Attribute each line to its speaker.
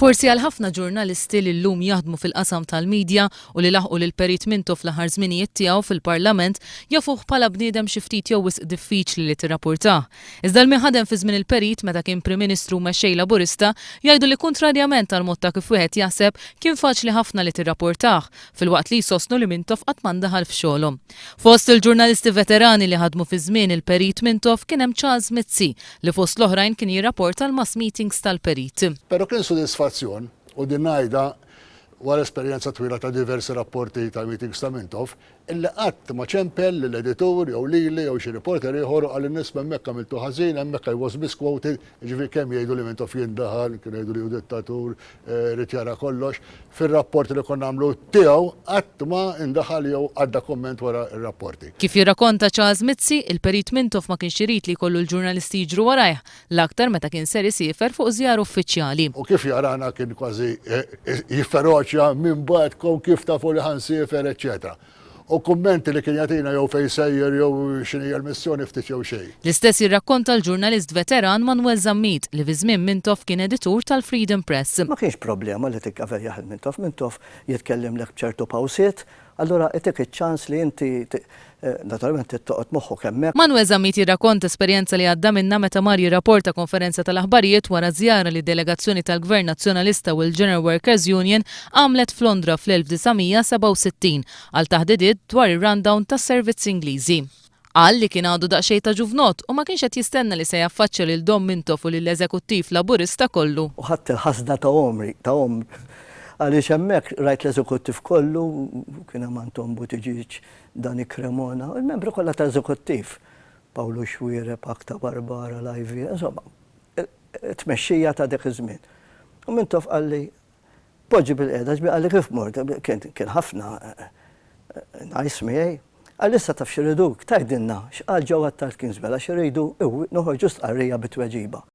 Speaker 1: Forsi għal ħafna ġurnalisti li llum jaħdmu fil-qasam tal-media u li laħqu lil Perit Mintoff fl-aħħar żminijiet tiegħu fil-Parlament jafuh bħala bniedem xi ftit jew wisq diffiċli li tirrapurtah. Iżda l min ħadem fi żmien il-Perit meta kien Prim Ministru u Mexxej Laburista jgħidu li kuntrarjament għall-mod ta' kif wieħed jaħseb kien faċli ħafna li tirrapurtah filwaqt li jsostnu li Mintoff qatt ma ndaħal f'xogħolhom. Fost il-ġurnalisti veterani li ħadmu fi żmien il-Perit Mintoff kien hemm Charles Mizzi li fost l-oħrajn kien jirrapporta l-mass meetings tal-Perit.
Speaker 2: Però kien sodisfazzjon, u din ngħidha wara esperjenza twila ta' diversi rapporti ta' meetings ta' Mintoff, illi qatt ma ċempel lill-editur jew lili jew xi reporter ieħor u qal lin-nies hemmhekk għamiltu ħażin, hemmhekk I was misquoted, jiġifieri kemm jgħidu li Mintoff jindaħal, kienu jgħidu li hu dittatur, irid jara kollox. Fir-rapporti li konna nagħmlu tiegħu qatt ma indaħal jew għadda kumment wara r-rapporti.
Speaker 1: Kif jirrakonta Charles Mizzi, il-Perit Mintoff ma kienx irid li jkollu l-ġurnalisti jiġru warajh, l-aktar meta kien ser isiefer fuq żjara uffiċjali.
Speaker 2: U kif jarana kien kważi jifferoċja minn bagħadkom kif tafu li ħa nsiefer eċċetera. U kummenti li kien jagħtina jew fejn sejjer jew x'inhija l-missjoni ftit jew xejn.
Speaker 1: L-istess jirrakkonta l-ġurnalist veteran Manuel Zammit li fi żmien Mintoff kien editur tal-Freedom Press.
Speaker 3: Ma kienx problema li tikkaverjah il Mintoff. Mintoff jitkellimlek b'ċertu pawsiet, allura itik iċ-ċans li inti naturalment trid toqgħod moħħok hemmhekk.
Speaker 1: Manuel Zammit jirrakonta esperjenza li għadda minnha meta mar jirraporta konferenza tal-aħbarijiet wara żjara li delegazzjoni tal-Gvern Nazzjonalista u l-General Workers Union għamlet f'Londra fl-1967 għal taħdidiet dwar ir-rundown tas-servizzi Ingliżi. Qal li kien għadu daqsxejn ta' ġuvnott u ma kienx qed jistenna li se jaffaċċja lil Dom Mintoff u lill-eżekuttiv Laburista kollu.
Speaker 3: U ħadt il-ħasda ta' għomri, ta' għomri, għaliex hemmhekk rajt l-eżekuttiv kollu, kien hemm Anton Buttigieg, Dani Cremona, il-membri kollha tal-eżekuttiv, Pawlu Xuereb, Akta Barbara, Lajvi, insomma, it-tmexxija ta' dak iż-żmien. U Mintoff qalli, Poġġi bilqiegħda, ġbi qalli kif mort, kien ħafna nice miegħi. Qalli issa taf x'iriduk, tgħidilna x'qal ġewwa t-Tart Kingsbell għax iridu noħorġu stqarrija bi tweġiba.